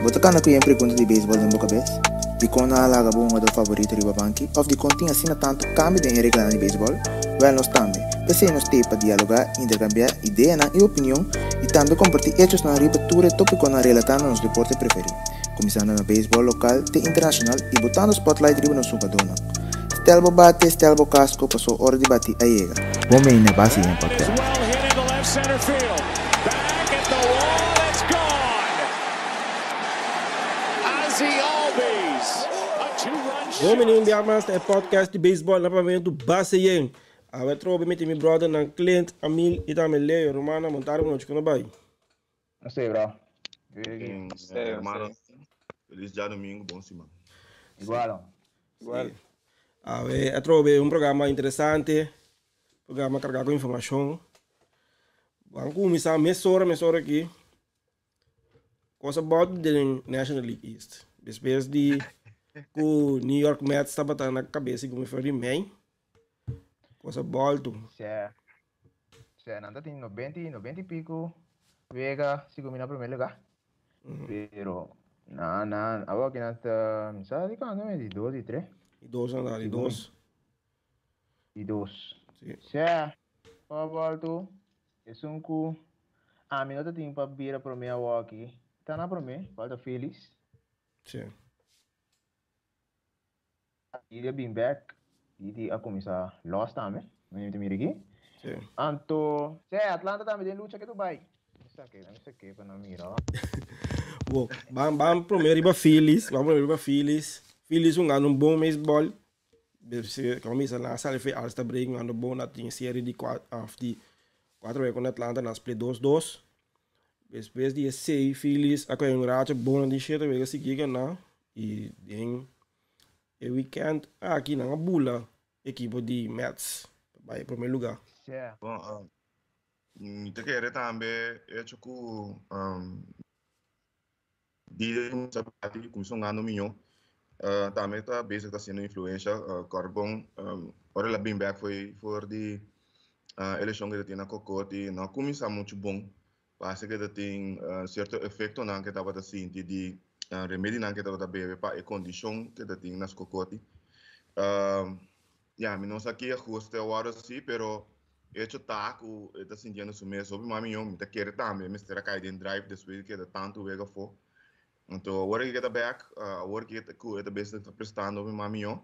Bo ta kana ku yen pregunta di beisbòl den bo kabes? Dikon nan a laga bo hungadó favorito riba banki? Òf dikon tin asina tantu kambio den e reglanan di beisbòl? Wèl, nos tambe. P'esei nos t'ei pa dialogá, interkambiá ideanan i opinion i tambe kompartí echosnan riba tur e tópikonan relatá na nos deporte preferí, kuminsando na beisbòl lokal te internashonal i botando spòtlait riba nos hungadónan. Stel bo bate, stel bo kasko, paso ora di bati a yega. Bon bini na Base Yen Podcast. Bon bini un bia mas na e podcast di beisbòl na Pavento Base Yen. Awe trobe mi tin mi brothernan Clint, Amil i tambe Leo. Rumannan, bon tardi, bon nochi, kon ta bai? No sé, bro. Hermano, feliz djadomingo, bon siman. Igual. Igual. Awe atrobe un programa interesante, programa carga cu informacion. Ban cuminsa mesora mesora aki. Cosa about den National League East. Despues di cu New York Mets tabata na cabeza como for di mei. Cosa bolto. Sè. Sè, nan ta tin 90, 90 y pico wega si na primer lugar. Pero, na, na, awor ki nan ta, mi sa di cuanto me, di dos, di tres. Di dos nan ta, di dos. Di dos. Si. Sè, pa bolto, esun cu ami no ta tin pa bira prome awor aki. Ta na prome, falta Phillies. Si. I a bin bek i di a kuminsá lòs tambe, mi ta mira aki. Sí. Anto, sí, Atlanta tambe den lucha ke tu bai. Mi sa ke, mi sa ke pa nan mira. Bo, ban ban promé riba Phillies, ban promé riba Phillies. Phillies hungando un bon baseball. Como bisa nan a sali for e All-Star break hungando bon, nan tin serie di of di cuatro wega kontra Atlanta, nan a split dos dos. Despues di esei Phillies a kohe un racha bon, nan tin shete wega sigui gana i den E weekend aki nan a bula ekipo di Mets pa bai prome luga. Bon, mi ta kere tambe hecho ku Dide kuminsá bati, kuminsá hungando mihó, tambe ta bezig ta hasiendo influensha. Kòrbon, ora el a bin bèk for di e leshon ku el a tin na Kokoti, no a kuminsá muchu bon. Parse ke ta tin sierto efektonan ke tabata sinti di remedinan ke tabata bebe pa e kondishon ke ta tin na skokoti. Ya, mi no sa ki ahuste a wòrdu hasi, pero echo ta ku e ta sintiendo su mes hopi mas mihó. Mi ta kere tambe mester a kai den drive despues di keda tantu wega afó. Anto awor ke ta bèk, awor ke ku e ta bes ta prestando hopi mas mihó.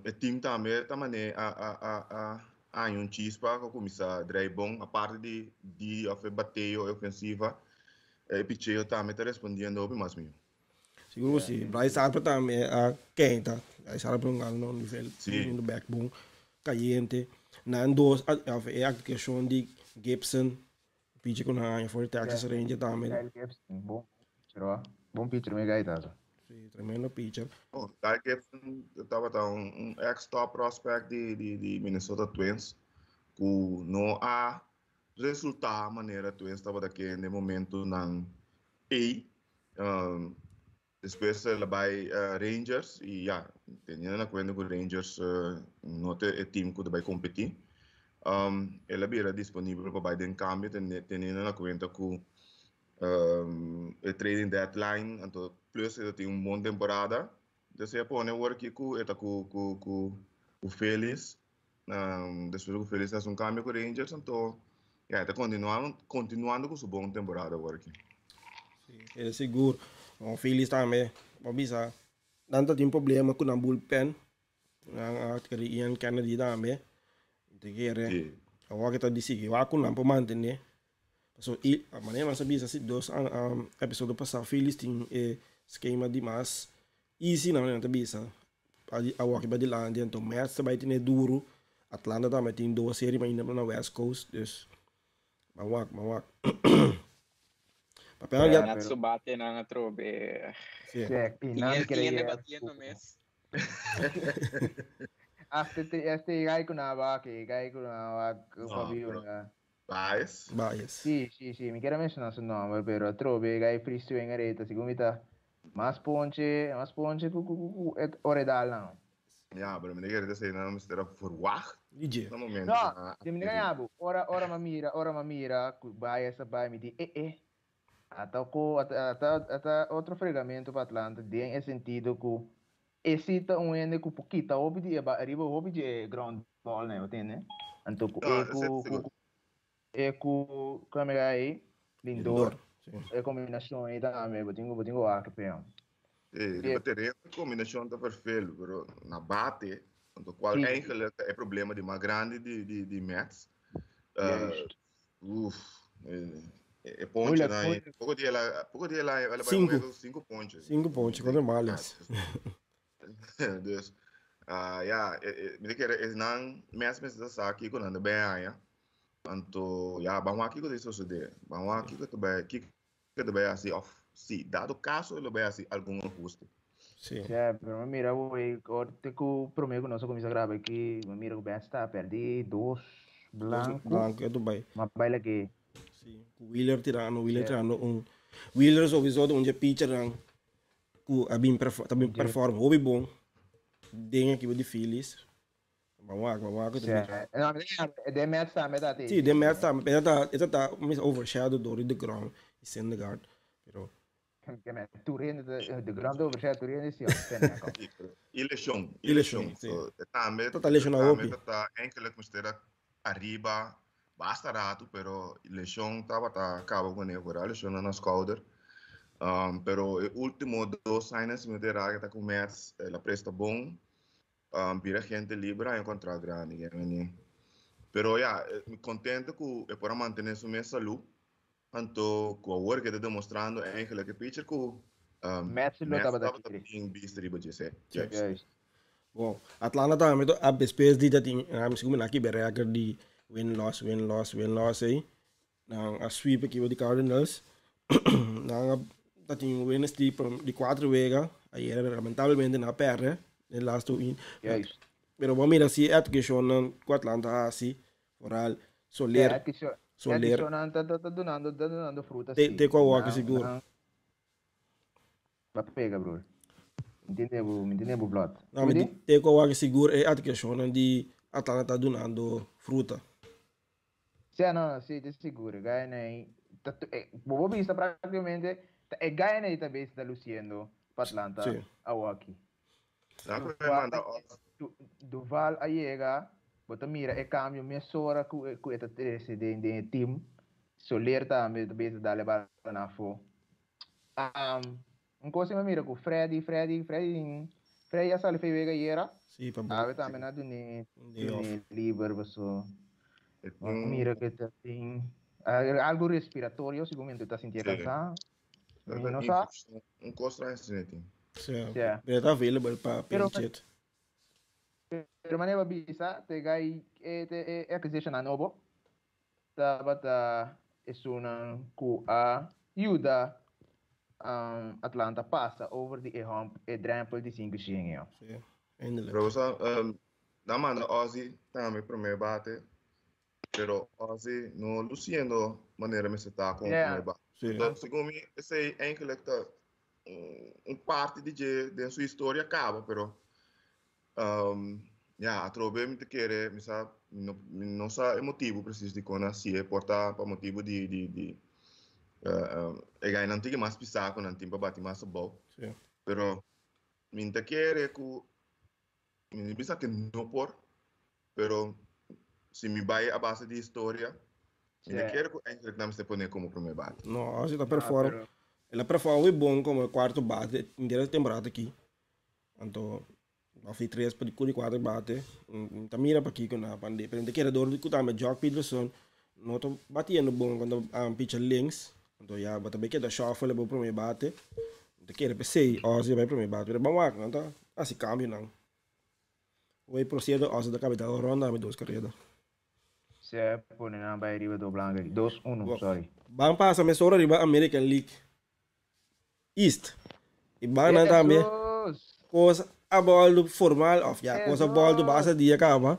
E team tambe ta mane a a a a haña un chispa ku a kuminsá drei bon. Aparte di di òf e bateo, e ofensiva, e picheo tambe ta respondiendo hopi mas mihó. Sigur ku si. Bryce Harper tambe a kenta. Bryce Harper un gana un nivel un bek bon kayente. Nan dos òf e aktuashon di Gibson, picher ku nan haña for di Texas Rangers tambe. Kyle Gibson, bon pitcher hoor. Bon pitcher mi gaita so. Si, tremendo pitcher. Oh, Kyle Gibson tabata un, un ex top prospect di, di, di Minnesota Twins ku no a resultá manera Twins tabata ke den momentunan ei. Um, despues el a bai uh, Rangers i ya, teniendo na kuenta ku Rangers uh, no ta e team ku ta bai kompetí. Um, el a bira disponibel pa bai den kambio teniendo na kuenta ku E trading deadline, anto plus e ta tin un bon temporada. Entonces e a pone awor aki cu e ta cu cu cu cu Phillies. Despues cu Phillies haci un cambio cu Rangers, anto ya e ta continuando continuando cu su bon temporada awor aki. Si, e sigur. Bon, Phillies tambe, bo bisa, nan ta tin problema cu nan bullpen. Nan a adkeri Ian Kennedy tambe. Mi ta kere awor ke ta disigi wak ku nan por mantene. Pasobra i manera nan sa bisa si dos episodio pasa Phillies tin e skema di mas easy nan manera nan ta bisa awor ke badilanti anto Mets ta bai tene duru Atlanta tambe tin dos serie mainda na West Coast dus ban wak ban wak. Papel ya. Nat su batenan atrobe. Sí. I nan Tin hende batiendo mes. Hasta este gai ku nan wak, e gai ku nan wak papi una. Baez. Baez. Sí, sí, sí, mi kier a menshoná su nòmber, pero atrobe e gai free swinger ei ta segun mi ta mas ponche, mas ponche ku ku ku e oredalnan. Ya, pero mi ta kere ta esei nan mester a verwagt Di dje. na momento No, ku nan a di mi ta adkerí. gaña bo. Ora ora mi a mira, ora mi a mira ku Baez a bai mi di, eh eh. Ata ku ata ata otro fregamento pa Atlanta den e sentido ku e si ta un hende ku por kita hopi di e riba hopi di e ground ball nan, bo tende? Anto ku e ku ku e ku ku mi ei Lindor, e kombinashon ei tambe bo tin ku bo tin ku wak p'e. Sí, riba tereno e kombinashon ta perfel, pero na bate, anto kual eigenlijk ta e problema di mas grandi di di di Mets. Uf, e ponche na poco dia la poco dia la ela bai mueve cinco ponche. Cinco ponche contra Marlins. Dus ja, mi ta kere esnan mes mester ta sa kiko nan ta bai haña. Anto ja, ban wak kiko ta sosode. Ban wak kiko ta bai kiko ta bai hasi of si dado caso lo bai hasi algun ahuste. Sí. Ja, pero mi mira hoy, te ku prome ku nos a kuminsá graba aki, mi mira ku Bets ta pèrdí dos blanku. Blanku e Dubai. Ma baila ke. Sí, ku Wheeler tirando, Wheeler tirando un. Wheeler sowieso ta un dje pitchernan ku a bin ta bin perform hopi bon den ekipo di Phillies. Ban wak, ban wak. Sí, no, den Mets tambe ta Sí, den Mets tambe, pero e ta e ta overshadow door di deGrom i Syndergaard, pero Tur hende ta de grande overzet tur hende si peneko. I leshon, I leshon, si. Tambe Ta leshona hopi. Tambe ta enkele mester a ariba basta ratu pero leshon tabata kaba kuné por a leshona na skouder. Pero e ultimo dos añanan si mi ta raga ta ku Mets el a presta bon. Bira gente liber haña contract grandi ke meni. Pero ya, mi contento ku e por a mantene su mes salú. Anto ku awor ke ta demostrando eigenlijk e pitcher ku Mets lo tabata tabata tin bista riba dje se. Juist. Bon, Atlanta tambe to a despues di ta tin segun mi nan a kiba e record di win loss win loss win loss ei. Nan a sweep ekipo di Cardinals. Nan a ta tin un win streak di cuatro wega. Ayer lamentablemente nan a perde den laatste win. Juist. Pero bo mira si e adquisicionnan cu Atlanta a haci, vooral Soler. E adquisicionnan Soler. ta dunando ta dunando fruta Te si. te cu awor sigur. Ba pega broer. Mi tende bo, mi tende bo vlot. No, mi te cu awor sigur e adquisicionnan di Atlanta ta dunando fruta. Sea no, si, te sigur. E gainan ei, ta, bo por bisa prácticamente, ta e gainan ei ta bes ta luciendo pa Atlanta Sí. awoki. Nan ku e manda off. Duvall a yega, bo ta mira e cambio mesora cu e, cu e ta trece den, den e team. Soler tambe ta bezig dal e bala na afo. Un cos mi a mira cu Freddy, Freddy, Freddy, Freddy a sali fei wega ayera. Sí, pa Awe tambe na dune, Un day off. dune liber paso. E Mi tin mira cu ta tin algo respiratorio, segun mi ta sinti Sí. cansa. Ta Mi ta no sa. infeccion, un cos trae asina tin. Sí. Sí. Pero ta available pa Pero pinch hit. Pero manera bo bisa, te gai e te e acquisition a nobo tabata esunnan ku a yuda Atlanta pasa over di e hump, e drempel di sinku shen eyo. Sí, eindelijk. Pero sa, nan manda Ozzie tambe prome bate, pero Ozzie no luciendo manera mester ta con prome bate. Sí. Entonces, segun mi, esey eigenlijk ta un parti di dje den su historia caba, pero Ya, atrobe mi ta kere, mi sa, mi no, mi no sa e motibu precies dikon a hasié, por ta pa motibu di, di, di e gainan tin ke mas pisá ku nan tin pa bati mas abou. Sí. Pero mi ta kere ku, mi no bisa ke no por, pero si mi bai a base di historia, mi ta Sí. kere ku eigenlijk nan mester pone komo promé bate. No, Ozzie ta Ah, perform, pero el a perform muy bon komo kuarto bate henter e temporada aki. Anto Of di tres pa di ku di kuater bate. N ta mira pakiko na pande. Pero n ta kere dor di ku tambe Joc Pederson no ta batiendo bon kontra pitcher links. Anto ya bo ta bay keda shuffle bo prome bate. N ta kere p'esei Ozzie a bay prome bate. Pero ban wak nan ta hasi kambionan. Hoy por sierto Ozzie ta kabita un ronda ami dos kareda. Se pone nan bay riba do blanco aki. Dos uno, sorry. Ban pasa mesora riba American League East. I ban nan tambe. Kos a boldo formal of ya kos a boldo basta dia kaba.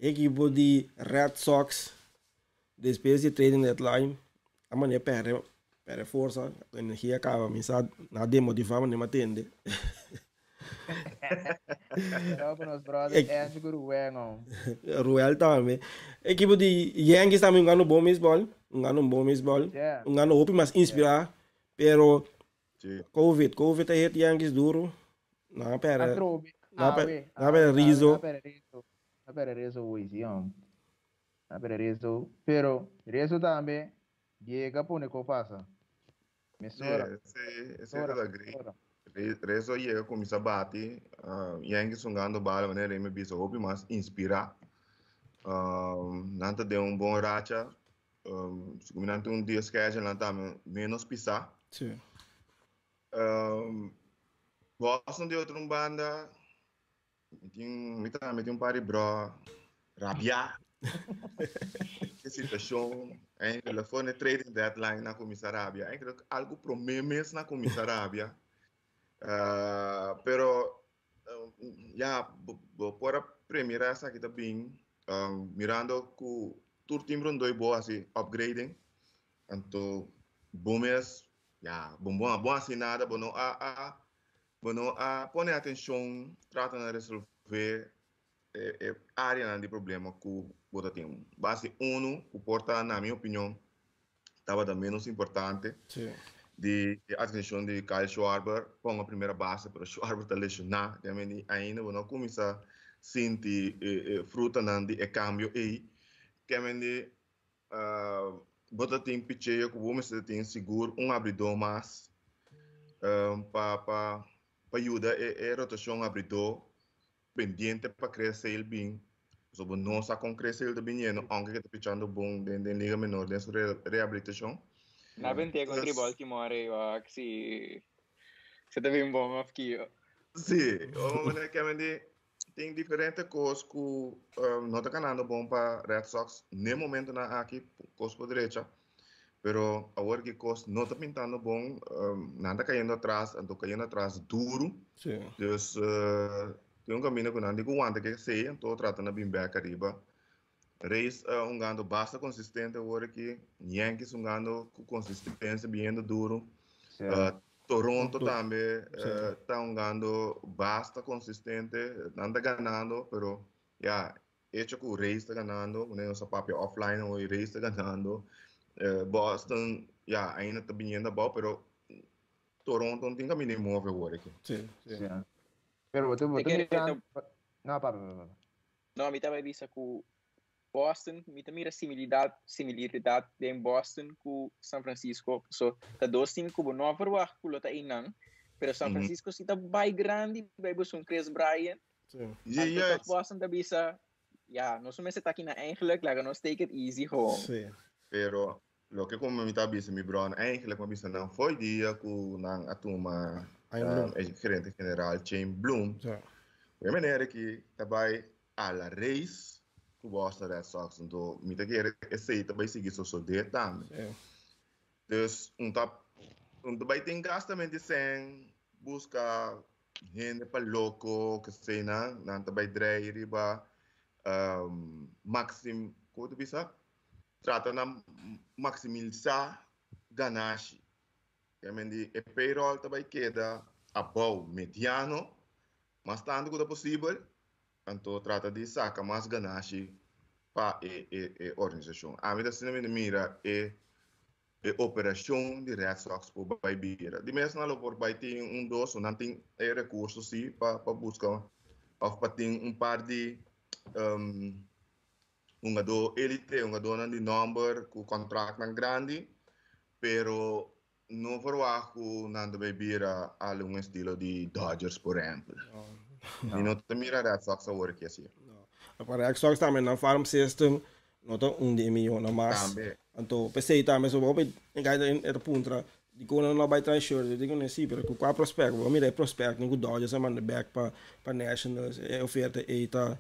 Ekipo di Red Sox despues di trading deadline a mane perde perde forsa, energia kaba mi sa na demotiva mane matende. Pero pa nos brother Angie ku Ruel no. Ruel tambe. Ekipo di Yankees tambe un gano bon baseball. Un gano un bon baseball. Yeah. Un gano hopi mas inspirá. Pero Sí. Covid, Covid a hit Yankees duro. Nan a perde. Atrobe. Nan a Awe. nan a perde Rizzo. Nan a perde Rizzo. Nan a perde Rizzo hoy, sí, hom. Nan a perde Rizzo. Pero Rizzo tambe llega pone ko pasa. Mesora. Sí, ese Mesora. ta great. Mesora. Rezo llega comienza bati, Yankees jugando bala, manera me bisa hopi mas inspira. Nan ta den un bon racha, si nan tin un dia schedule nan ta menos pisa. Sí. Boston di otro banda, mi tin, mi ta, mi tin un par di bro rabia. E situacion, eigenlijk voor de trading deadline na comienza rabia. Eigenlijk algo prome mes na comienza rabia. Pero, ja, bo, bo por a premira esa kita bin, mirando ku tur team rondoi bo así upgrading. Anto, bo mes, ja, bo, bo, bo así nada, bo no a, a, bo no a pone atención, trata de resolver área de problema ku bo ta tin. Base uno, ku porta, na mi opinion, tava da menos importante. Sí. Di atención di Kyle Schwarber, ponga primera base, pero Schwarber ta lesionado. Também ainda bo no começa sinti fruta nan di e cambio ei. Também di, bo ta tin picheo ku bo mester tin seguro un abridor mas, pa ayuda e rotación abridor pendiente pa crecer el bin. So, bo no sa con crecer el de viniendo, aunque que está pichando bon de liga menor de su rehabilitación. Na bente contra Entonces, Baltimore, yo, que si se te ve un bon of que Sí, o manera que me tem diferentes coisas que não está ganhando bom para Red Sox nem momento na aqui coisa por direita, pero agora que coisa não está pintando bom, não está caindo atrás, andou caindo atrás duro. Sí. Dus, tem um caminho que não digo aguanta que sei, então tratando bem back arriba. Rays um gando basta consistente agora que Yankees um gando com consistência bem duro. Sí. Toronto Toronto. também, Sí. tá um gando basta consistente, não tá ganhando, pero ya, hecho que o Rays tá ganhando, né, nossa papia offline, o Rays tá ganhando. Boston, ya, ainda tá vindo bom, pero Toronto não tem caminho móvel agora aqui. Sí, sí. Sí. Pero tu, Te tu quer- mira... No, papi, papi, papi. No, mi tambe bisa ku Boston, mi ta mira similaridat den Boston ku San Francisco. So, ta dos team ku bo no a verwacht ku lo ta einan, pero San Francisco si ta bai grandi, bai busca un Kris Bryant. Sí. Yeah, Anto yeah. toch Boston ta bisa, ja, nos mester ta aki na eigenlijk, laga nos take it easy gewoon. Sí. Pero lo que como mi ta bisa mi bro, eigenlijk mi bisa não foi dia ku nang atuma Chaim Bloom. gerente general Chaim Bloom. Sí. De manera que tabay a la race ku Boston Red Sox, então mi ta quer esse tabay seguir so so de também. Sí. Dus um tá um tabay tem gastamente sem busca gente pa loco que sei na, nan tabay drei riba maxim, como tu bisa? Trata na maximizar ganache. Que men di e payroll tabay queda above mediano, mas tanto quanto possível, então trata de saca mais ganache pa e organização. A mim da cinema mira e operação de Red Sox por vai bira. De mesmo na por vai tem um dos, não tem e recurso sim pa buscar of pa tem um par de um jogador elite, um jogador de number com contrato não grande, pero não verwacht nando bij bira al un estilo de Dodgers, por exemplo. No. E não te mira Red Sox agora que assim. No. Para Red Sox também na farm system, não tá um de milhão na mais. Também. Então, pensei também, so vou pegar em eta puntra, di kono no bij transfer, di kono sì, pero qua prospect, vou mira prospect, no Dodgers manda back pa Nationals, e oferta eta.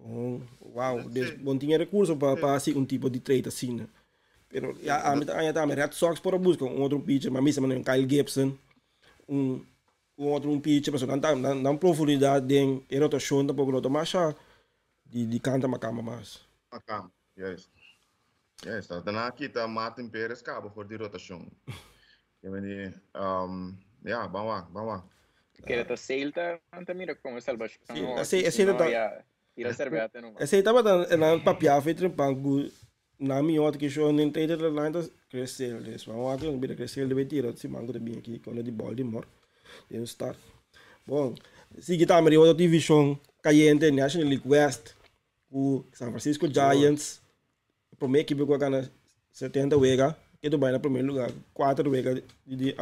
Oh, wow, dus bom tinha recurso pa assim um tipo de trade assim, né? Pero ja, a mim também Red Sox por busca um outro pitcher, mas mesmo um Kyle Gibson, um outro um pitcher, mas não tá não profundidade em rotação tampouco não mas de canta macama mais. Macama, yes. Yes, tá. Daarna kita Martin Perez cabo voor die rotação. Ik weet niet, ja, vamos lá, vamos lá. Kere ta Sale ta ta mira como salvacion. Sí, No, esei- si esei no, ta- ya, tira serveta nomás. Esei tabata nan papia fe trempan ku na mi otro que show nen trade deadline ta Chris Sale. Dus vamos a ver bira Chris Sale debe tira si mango ta bin aki kontra di Baltimore. Den un start. Bon, sigui tambe di otro division cayente National League West ku San Francisco Giants. Prome ekipo ku a gana 70 wega ke ta bai na prome lugar 4 wega di, di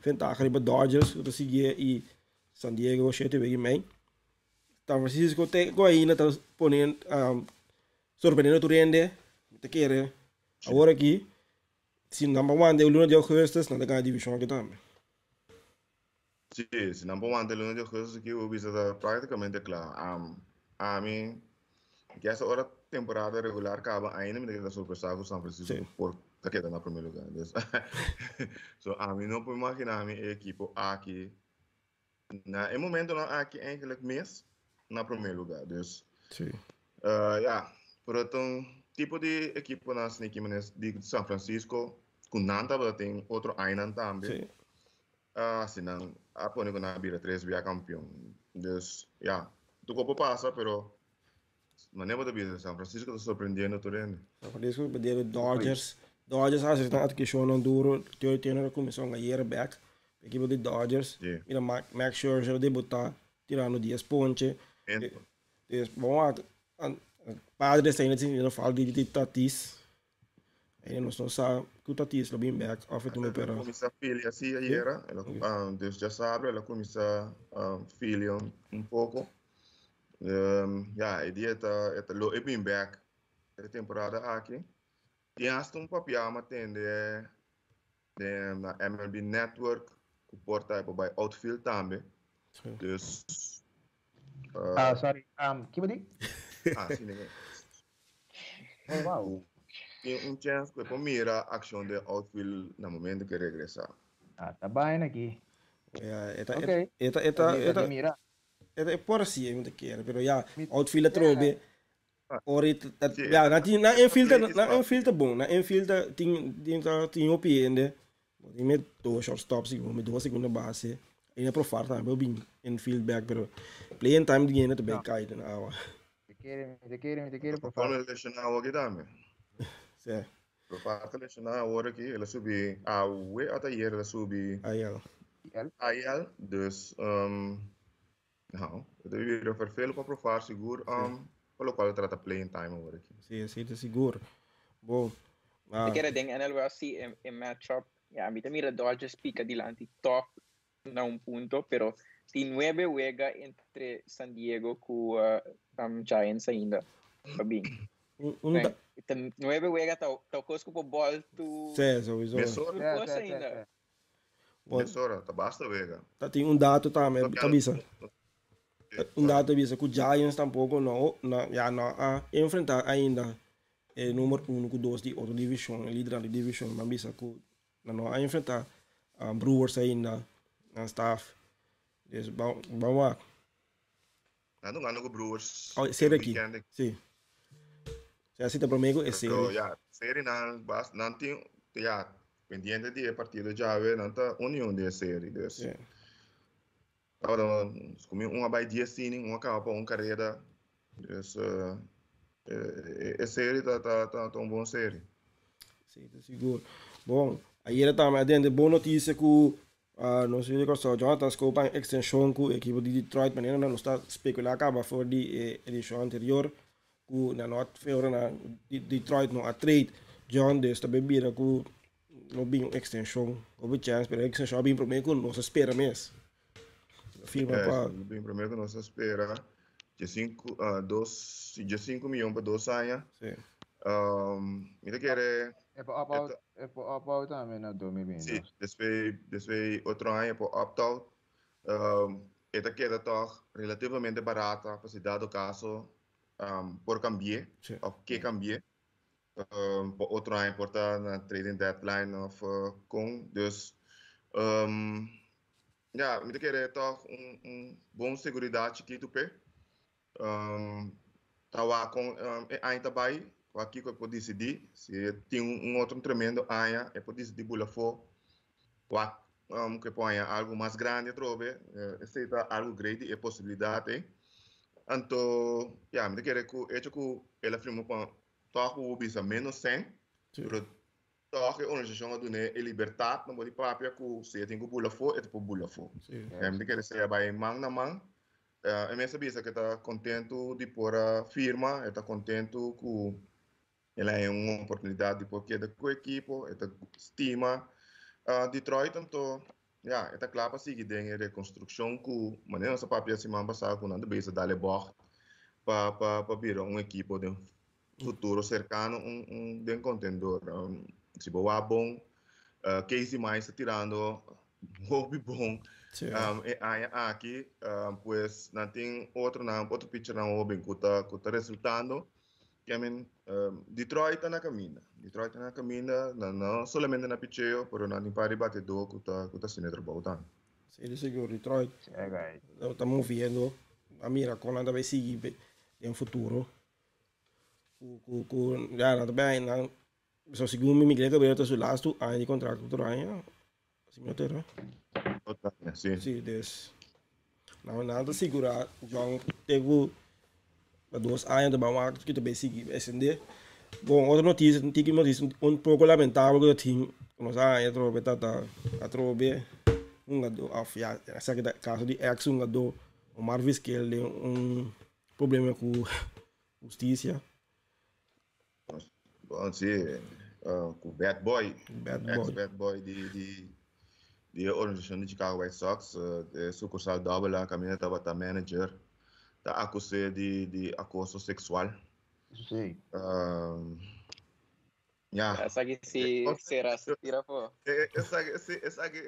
ventaha riba Dodgers ku ta sigui i San Diego 7 wega i mei. San Francisco te ku ainda ta pone sorprendiendo tur hende. Mi ta kere awor aki si number one den luna di augustus nan ta gana divishon aki tambe. Sí, si nan por wanta luna di augustus aki bo bisa ta práktikamente kla. Ami ke esa ora temporada regular kaba ainda mi ta keda sorpresá ku San Francisco por ta keda na primer lugar. Dus so ami no por imaginá mi e ekipo aki Na e momentonan aki eigenlijk mes na prome lugar. Dus Sí. ja, pero ta un tipo di ekiponan sneaky manes di San Francisco ku nan tabata tin otro ainan tambe. Sí. Si nan a pone ku nan a bira tres bia kampion. Dus ja, tur kos por pasa pero manera bo ta bisa San Francisco ta sorprendiendo tur hende. San Francisco sorprendiendo Dodgers. Dodgers hasi nan adkishonnan duro. Teo Turner a kuminsá un ayer bek. Ekipo di Dodgers. Sí. Mira Max Scherzer a debutá tirando 10 ponche. Ento. Dus bon wak Padres ainda tin falta di Tatis. Ainda nos no sa ku Tatis lo bin bek of e tuma El a pero. kuminsá filia si ayera. El a, dus djasabra el a kuminsá filia un poko. Ja, e dia ta, e ta lo e bin bek e temporada aki. Tin hasta un papia mi a tende den na MLB Network ku por ta e por bai outfield tambe. Dus Ah, sorry. Ki bo di? Ah, si, nene. Oh, wow. Tin un chance ku e por mira akshon den outfield na momento ku e regresa. Ah, ta baina aki. Ja, e ta, Ok. e ta, e ta, Ta e ta, di mira. E ta por si mi ta kere, pero ya, Mi- outfield atrobe. Ora e ta, Sí, ya, na tin, na infield ta, play is na fast. infield ta bon, na infield ta tin, tin ta tin hopi hende. Bo tin met dos shortstop si, met dos segunda base. E na profar tambe bo bin infield back, pero playing time di hende ta bay kai den awa. Mi ta kere, mi ta kere, mi ta kere Profar profar. lesioná awor aki tambe. Sí, Profar ta lesioná awor aki, el a subi awe ota ayer el a subi IL. IL. IL, dus nou, e ta bira verveel pa Profar sigur, pa locual ta trata playing time awor aki. Sí, sí, ta sigur. Bon, Mi kere den NL West si e matchup, ya, mi ta mira Dodgers pica dilanti top na un punto, pero tin nuebe wega entre San Diego cu Giants ainda pa bin. Un, un da- Ta nuebe wega ta ta cos cu por bol tu Sí, sowieso. Mesora. tur Sí, cos sí, sí, ainda. sí. Bon, Mesora, ta basta wega. ta tin un dato tambe, ta bisa. Un dato bisa cu Giants tampoco no, no, ya no a enfrenta ainda e numero 1 cu 2 di otro division, e lider di division, maar bisa cu na no a enfrenta Brewers ainda, nan staff. Dus ban wak. Nan no gana cu Brewers Oh, serie aki. weekend. Sí. O sea, si ta prome cu e Pero serie. ja, serie nan bas, nan tin, ja, pendiente di e partido djawe, nan ta union di e serie. Dus, Sí. Ahora, scomi un a bai 10 inning, un a caba pa un carrera. Dus, e serie ta, ta, ta, ta un bon serie. Sí, ta sigur. Bon, ayer tambe adende bon noticia cu nos yu di Kòrsou Jonathan Schoop a extension cu ekipo di Detroit manera nan nos ta specula caba for di e edicion anterior cu nan no a feora na Detroit no a trade John, dus ta bay bira cu no bin un extension hopi chance, pero e extension a bin prome cu nos a spera mes. Firma pa Bin prome cu nos a spera diescinco, dos, diescinco miyon pa 2 aña. Sí. Mi ta kere E por opt-out, e por opt-out tambe na dos mil binti Sí, dos. despues, despues otro aña por opt-out. E ta keda toch relativamente barata pa si dado caso, por cambi'é Sí. of ke cambi'é. Pa otro aña por ta na trading deadline of con. Dus, ja, mi ta kere toch un bon seguridad chikitu p'e. Ta wak con e aña ta bay, wak kico e por dicidi. Si e tin un otro tremendo aña, e por dicidi bula afo. Wak ku e por haña algu mas grandi atrobe. Esei ta algu great di e posibilidat ei. Anto, ya, mi ta kere ku echo ku el a firma pa tòg ku bo bisa ménos sèn, pero tòg e organisashon a dun'é e libertat na bo di papia ku si e tin ku bula afó, e ta por bula afó. Mi ta kere esei a bai man na man. E mes a bisa ku e ta kontentu di por a firma, e ta kontentu ku el a haña un oportunidat di por keda ku e ekipo, e ta stima Detroit, anto ya, e ta kla pa sigui den e rekonstrukshon ku manera nos a papia siman pasá ku nan ta bisa dal e bògt pa pa bira un ekipo den futuro serkano un un den kontendor. Si bo wak bon, Casey Mize ta tirando hopi bon e aña aki, pues nan tin otronan, otro pitchernan hoben ku ta ku ta resultando. I mean, Detroit ta na kaminda. Detroit ta na kaminda, no solamente na picheo, pero nan tin par di batedó ku ta ku ta haciendo e trabou tambe. Sí, di sigur Detroit ta moviendo. A mira kon nan ta bai sigui den futuro. Ku ku ku ya nan ta bai nan so segun mi Miguel Cabrera ta su lastu aña di kontrakt otro aña. Si mi no ta eró. Otro aña, sí. Sí, dus nan nan ta sigurá John te ku pa dos aña ta ban wak ku ta bai sigui extendé. Bon, otro notisia, tiki notisia un poko lamentabel ku ta tin ku nos a haña atrobe ta ta atrobe hungadó òf ya esaki ta kaso di eks hungadó Omar Vizquel den un problema ku hustisia. Bon, sí, ku bad boy. Bad boy. Ex bad boy di, di, di e organisashon di Chicago White Sox, e sukursal Double A, kaminda tabata manager, ta akus'é di, di akoso seksual. Sí. Ya. Esaki si sera tira afó. Esaki, si, esaki,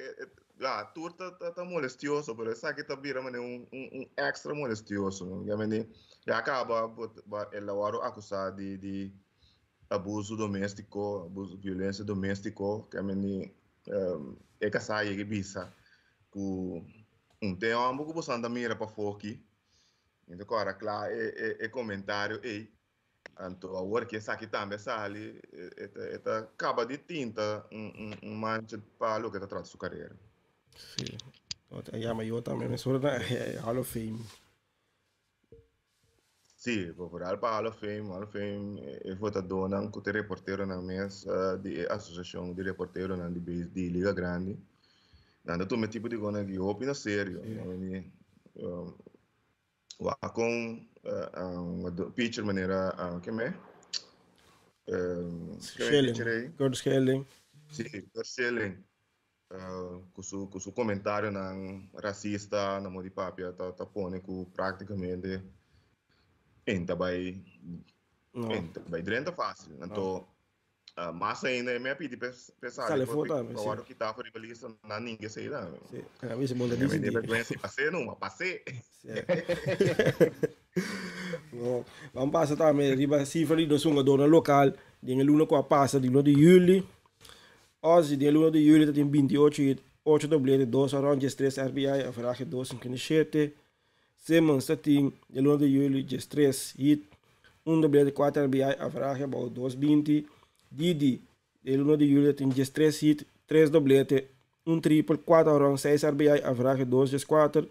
ya, tur ta, ta, ta molestioso, pero esaki ta bira manera un, un, un extra molestioso, no? Ya mende, ya caba, bo, ba, el a wòrdu akusá di, di abuso doméstiko, abuso, violencia doméstiko, ke mende, e kasá yega i bisa ku un te hòmber ku boso ta mira pafó aki, mi ta kòrda kla e, e, e komentario ei. Anto awor ki esaki tambe a sali, e ta kaba di tinta un mancha pa loke ta trata su karera. Sí, a yama yo tambe mesora na Hall of Fame. Sí, vooral pa Hall of Fame, Hall of Fame e votadónan ku ta e reporteronan mes di e asosiashon di reporteronan di Liga Grandi, nan ta tuma e tipo di kosnan aki hopi na serio. Wak kon un pitcher manera ken me? Schilling. Curt Schilling. Sí, Curt Schilling. Ku su ku su komentarionan rasista na modi papia ta ta pone ku praktikamente en ta bai en ta bai drenta fásil. Anto Mas ainda e me a pidi p'e sali Sali for for tambe, pa sí. wòrdu kitá for riba lista, nan ninga esei tambe. Sí, a mi si bon ta Mi disidí. di vergüensa i pas'é numa, pas'é. Sí. Bon, ban pasa tambe riba sifra di nos hungadornan lokal den e luna ku a pasa, di luna di yüli. Ozzy den e luna di yüli ta tin 28 hit, ocho doblete, dos home run, 13 RBI, averahe 2.57. Simmons ta tin den luna di juli 13 hit, un doblete, kuater RBI, averahe abou dos binti. Didi den luna di juli ta tin 13 hit, tres doblete, un tripel, kuater horon, seis RBI, averahe dos dieskuater.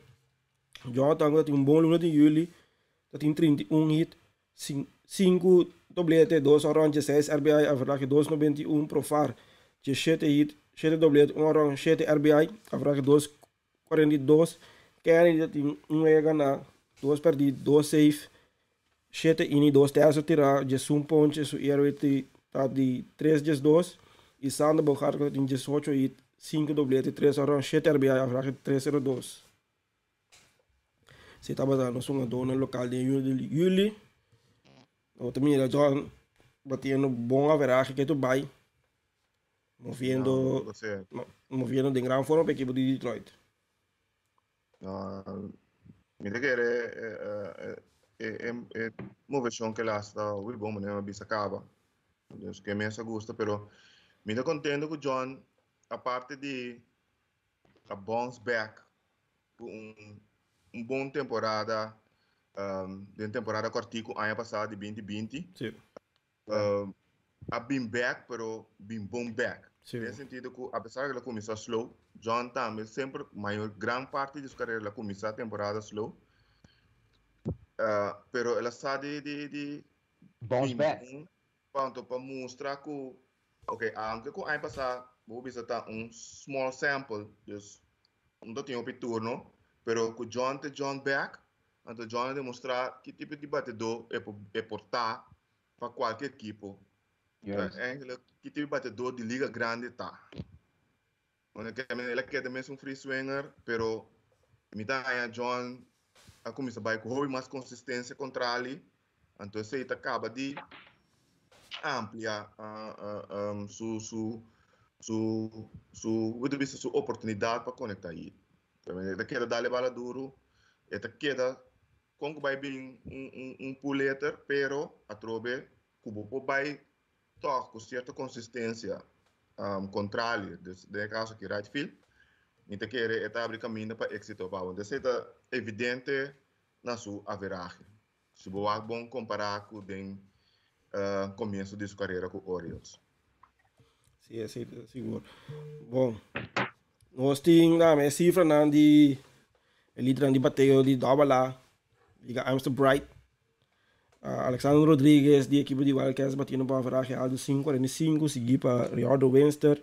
Jonathan ta tin un bon luna di juli, ta tin 31 hit, sinku doblete, dos horon, 16 RBI, averahe dos nobenta i un. Profar 17 hit, shete doblete, un horon, shete RBI, averahe dos 42, Kennedy ta tin un wega ganá, dos pèrdí, dos safe, shete ini, dos terso tirá, 11 ponche, su ERA ta di tres 12, i Sander Bogaerts ku ta tin 18 hit, sinku doblete, tres home run, shete RBI, averahe tres sero dos. Si tabata nos hungadónan lokal den yu di yuli, bo ta mira John batiendo bon averahe ke tur bai. Moviendo, moviendo den gran forma pa ekipo di Detroit. No, mi ta kere e e moveshon ke las ta hopi bon manera mi a bisa kaba. Dus ke mes a gusta pero mi ta kontento ku John aparte di a bounce back ku un un bon temporada den temporada kòrtiku aña pasá di binti binti. Sí. a bin bek, pero bin bon bek. Sí. Den sentido ku apesar ku el a kuminsá slow, John tambe semper mayor gran parti di su karera el a kuminsá temporada slow. Pero el a sa di di di Bounce bin back. bon panto pa mustra ku ok, aunke ku aña pasá bo bisa ta un small sample, dus no ta tin hopi turno, pero ku John te John bek, anto John a demostrá ki tipo di batedó e por e por ta pa kualke ekipo. Juist. Eigenlijk ki tipo di batedó di liga grandi ta. Bueno, ke men el a keda mes un free swinger, pero mi ta haña John a kuminsá bai ku hopi mas konsistensia kontra li. Anto esei ta kaba di amplia su su su su hoe ta bisa su oportunidat pa konektá hit. E ta keda dal e bala duru, e ta keda kon ku bai bin un un un pull hitter, pero atrobe ku bo por bai tòg ku sierto konsistensia kontrali, dus den e kaso aki right field, mi ta kere e ta abri kaminda pa éksito pa bo. Entonces esei ta evidente na su averahe. Si bo wak bon kompará ku den komienso di su karera ku Orioles. Sí, esei ta sigur. Bon, nos tin dame e sifranan di e lidernan di bateo di Double A, Liga Amstel Bright. Alexander Rodriguez di ekipo di Wildcats batiendo pa averahe alto 5.45, sigui pa Ricardo Winster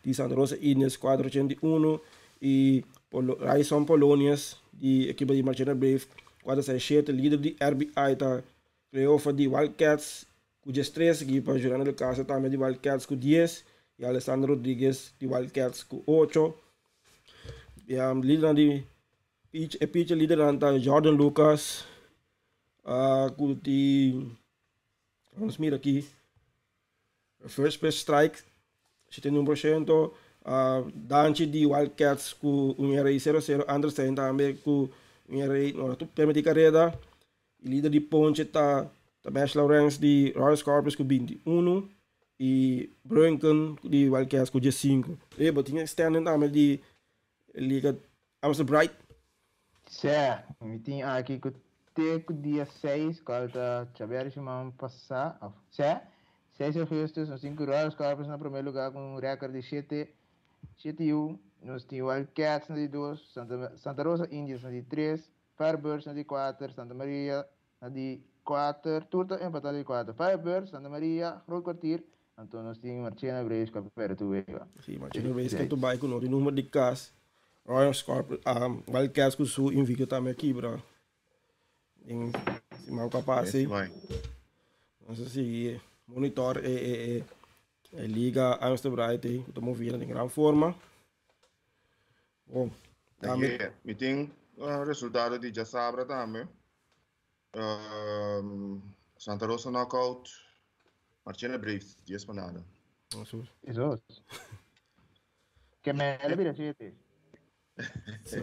di Santa Rosa Indians 4.81 y Ryson Polonius di ekipo di Marchena Brave 4.67. Lider di RBI ta Cleofa di Wildcats ku 13, sigui pa Juliano del Castro tambe di Wildcats ku 10 y Alessandro Rodriguez di Wildcats ku 8. Lidernan di pitch, e pitcher lidernan ta Jordan Lucas ku tin, vamos mira aki, first pitch strike 71%, Danchi di Wildcats ku un ERA 0-0, Andersen tambe ku un ERA no ta permiti kareda. E lider di ponche ta Tamesh Lawrence di Royal Scorpions ku 21 i Brunken di Wildcats ku 15. E bo tin standing tambe di Liga Amstel Bright. Sè, mi tin aki ku te ku dia 6, kual ta djabièrnè siman pasá, òf sè, 6 augustus, nos tin ku Royal Scorpions na promé lugá ku un rèkòrt di shete, shete i un. Nos tin Wildcats na di dos, Santa, Santa Rosa Indians na di tres, Firebirds na di kuater, Santa Maria na di kuater, tur ta empatá di kuater. Firebirds, Santa Maria, Groot Kwartier, anto nos tin Marchena Braves ku a pèrdè tur wega. Sí, Marchena Braves ku bai ku no tin number di kas. Royal Scorpions, Wildcats ku su invicto tambe a kibra den siman ku a pasa. Nos a sigui monitor e e e e liga Amstel Bright ei ku ta moviendo den gran forma. Bon, tambe. Mi tin resultado di djasabra tambe. Santa Rosa knockout Marchena Braves 10 pa nada. Eso. Que me le bira siete. Sí,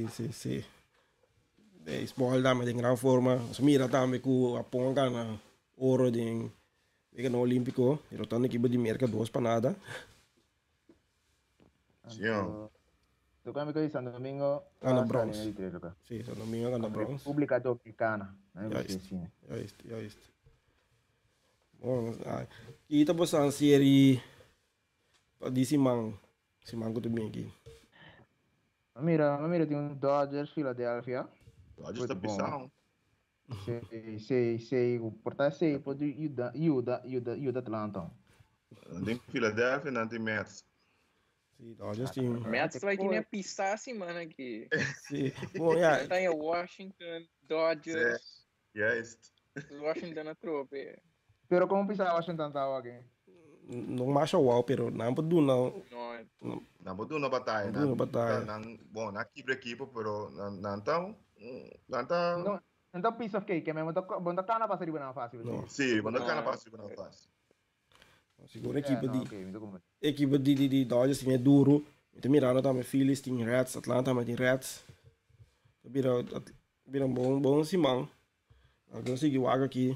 sí, sí. Baseball tambe den gran forma. Nos mira tambe ku Japon gana oro den Wega Olímpiko. Derotando ekipo di Merka 2 pa nada. Sí, oh. Tu kami di Santo Domingo gana brons. Sí, Santo Domingo gana brons. República Dominicana. Juist, juist, juist. Bon, kita bosan serie pa di siman, siman ku ta bin aki. Mira, mira tin un Dodgers Philadelphia. Dodgers ta pisao. Sí, sí, sí, por ta sí, por yuda, yuda, yuda, yuda Atlanta. Nan tin Philadelphia, nan tin Mets. Sí, Dodgers tin. Mets vai tin pisa siman aki. Sí, bon, ja. Nan tin Washington, Dodgers. Juist. Washington a trope. Pero kon pisa Washington ta aki? No masha wow, pero nan por duna. No. Nan por duna bataya. Nan duna bataya. Nan, bon, nan kibra ekipo, pero nan, nan ta, nan ta. No, nan ta piece of cake, ke men bo no ta kana pasa riba nan fácil. No. Sí, bo no ta kana pasa riba nan fácil. Sigur ekipo di ekipo di di di Dodgers tin e duro. Mi ta mirando tambe Phillies tin Reds, Atlanta tambe tin Reds. Ta bira bira un bon bon siman. Nan sigui wak aki.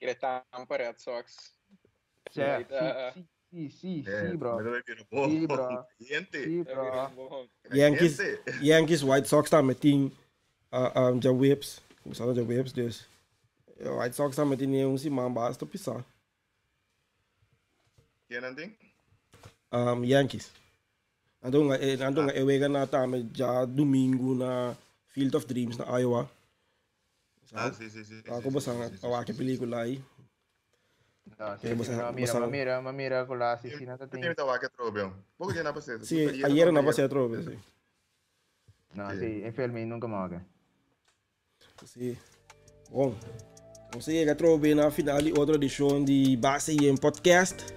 Kere Tampa Red Sox. Sí, sí, sí, sí, bro. Sí, bro. Sí, bro. Yankees, Yankees, White Sox tambe tin uh, um, djaweps. Kuminsando djaweps, dus. White Sox tambe tin un siman basta pisá. Ken nan tin? Yankees. Nan ta hunga e, nan ta hunga e wega na tambe djadumingu na Field of Dreams na Iowa. Ah, sí, sí, sí. Ah, como san a que película ahí. No, sí, sí, no, mira, mira, ma mira con la sí, sí, no te tin. Tava que trobe. Poco dia na pasé. Sí, ayer na pasé trobe, sí. No, sí, e film nunca más. Sí. Bon. Nos a yega atrobe na final di otro edishon di Base Yen Podcast.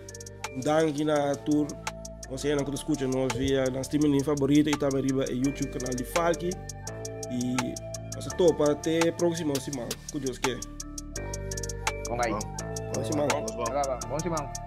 Danki na tur nos hendenan ku ta skucha nos via nan streaming favorito i tambe riba e YouTube kanal di Falki. I nos a topa te próksimo siman, ku Dios ke. Bon gai. Bon siman. Bon siman.